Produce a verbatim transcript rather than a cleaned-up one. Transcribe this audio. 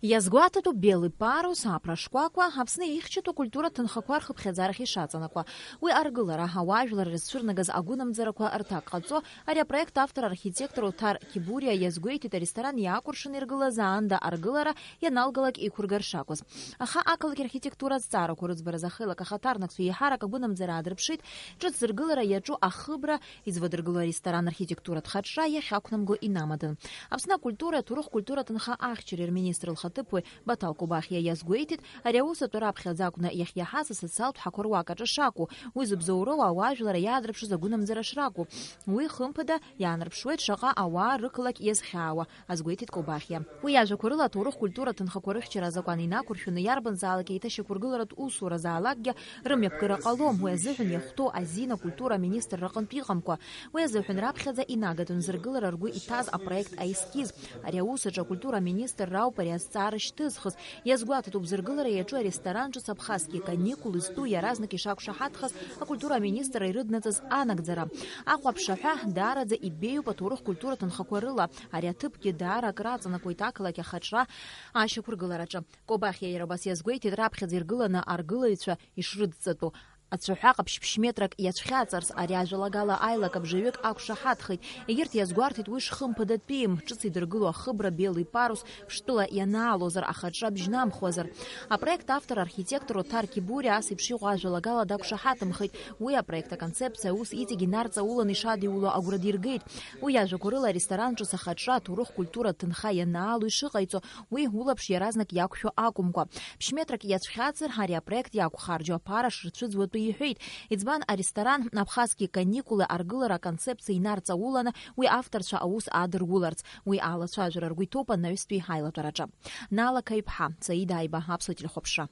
Иазгәаҭатәуп Белый парус, Аԥра шкәакәа, Аԥсны ихьчатәу акультуратә ҭынхақәа рхыԥхьаӡарахь ишаҵанакуа. Уи аргылара, ауаажәлар рызцәырнагаз агәынамӡарақәа рҭак ҟаҵо, ари апроект автор архитектор Оҭар Кибуриа иазгәеиҭеит, аресторан иаакәыршаны иргылаз аанда аргылара ианалгалак иқәыргар шакәыз. Аха ақалақь архитектура азҵаарақәа рыӡбаразы ахеилак ахаҭарнакцәа еиҳарак агәынамӡара аадырԥшит, ҿыц зыргылара иаҿу ахыбра, Иӡбадыргыло аресторан архитектуратә хаҿра иахьақәнамго инамадан. Аԥсны акультуреи аҭоурых-культуратә нха ахьчареи рминистр лхаҭыԥуаҩ Баҭал Кобахиа иазгәеиҭеит, ари аус атәы раԥхьаӡа акәны иахьиаҳаз асоциалтә ҳақәа руак аҿы шакәу, уи зыбзоуроу ауаажәлар иаадырԥшыз агәынамӡара шракәу. Уи, хымԥада, иаанарԥшуеит шаҟа ауаа рықалақь иазхьаауа, азгәеиҭеит Кобахиа. Уи иажәақәа рыла, аҭоурых-культуратә нхақәа рыхьчара азакәан инақәыршәаны, иарбанзаалак еиҭашьақәыргыларатә усуразаалакгьы рымҩаԥгара ҟалом, уи азыҳәан иахәҭоу азин акультура аминистрра аҟынтә иҟамкәа. Уи азыҳәан раԥхьаӡа инагатәын зыргылара ргәы иҭаз апроект аескиз. Ари аус аҿы акультура аминистрра ауп ари азҵаара шьҭызхыз. Иазгәаҭатәуп зыргылара иаҿу аресторан ҿыц Абхазские каникулы зтәу иаразнак ишақәшаҳаҭхаз акультура аминистрра ирыднаҵаз анагӡара. Аҟәа аԥшаҳәа даараӡа ибеиоуп аҭоурых-культуратә нхақәа рыла. Ари аҭыԥгьы даара акраҵанакуеит ақалақь ахаҿра ашьақәыргылараҿы. Кобахиа иара убас иазгәеиҭеит, раԥхьаӡа иргыланы аргылаҩцәа ишрыдҵатәу. Ацәаҳәа ҟаԥшь ԥшь метрак иацәхьаҵырц ари ажәалагала аилак абжаҩык ақәшаҳаҭхеит. Егьырҭ иазгәарҭеит уи шхымԥадатәим, ҿыц идыргыло ахыбра Белый парус ԥштәыла ианаалозар, ахаҿра бжьнамхуазар. Апроект автор архитектор Оҭар Кибуриа ас еиԥш иҟоу ажәалагала дақәшаҳаҭымхеит. Уи апроект аконцепциа аус иҵегь инарҵауланы ишадиуло агәра диргеит. Уи иажәақәа рыла аресторан ҿыц ахаҿра аҭоурых-культуратә ҭынха ианаало ишыҟаиҵо, уи улаԥш иаразнак иақәшәо акәымкәа. Ԥшь-метрак иацәхьаҵыр, ари апроект иақәхарџьуа аԥара шырцәыӡуа атәы иҳәеит. Иӡбан аресторан Абхазские каникулы аргылара аконцепциа инарҵауланы уи авторцәа аус адыруларц. Уи алацәажәара ргәы иҭоуп анаҩстәи аилатәараҿы. Нала Қаҩԥҳа, Саида Аиба, Аԥсуа телехәаԥшра.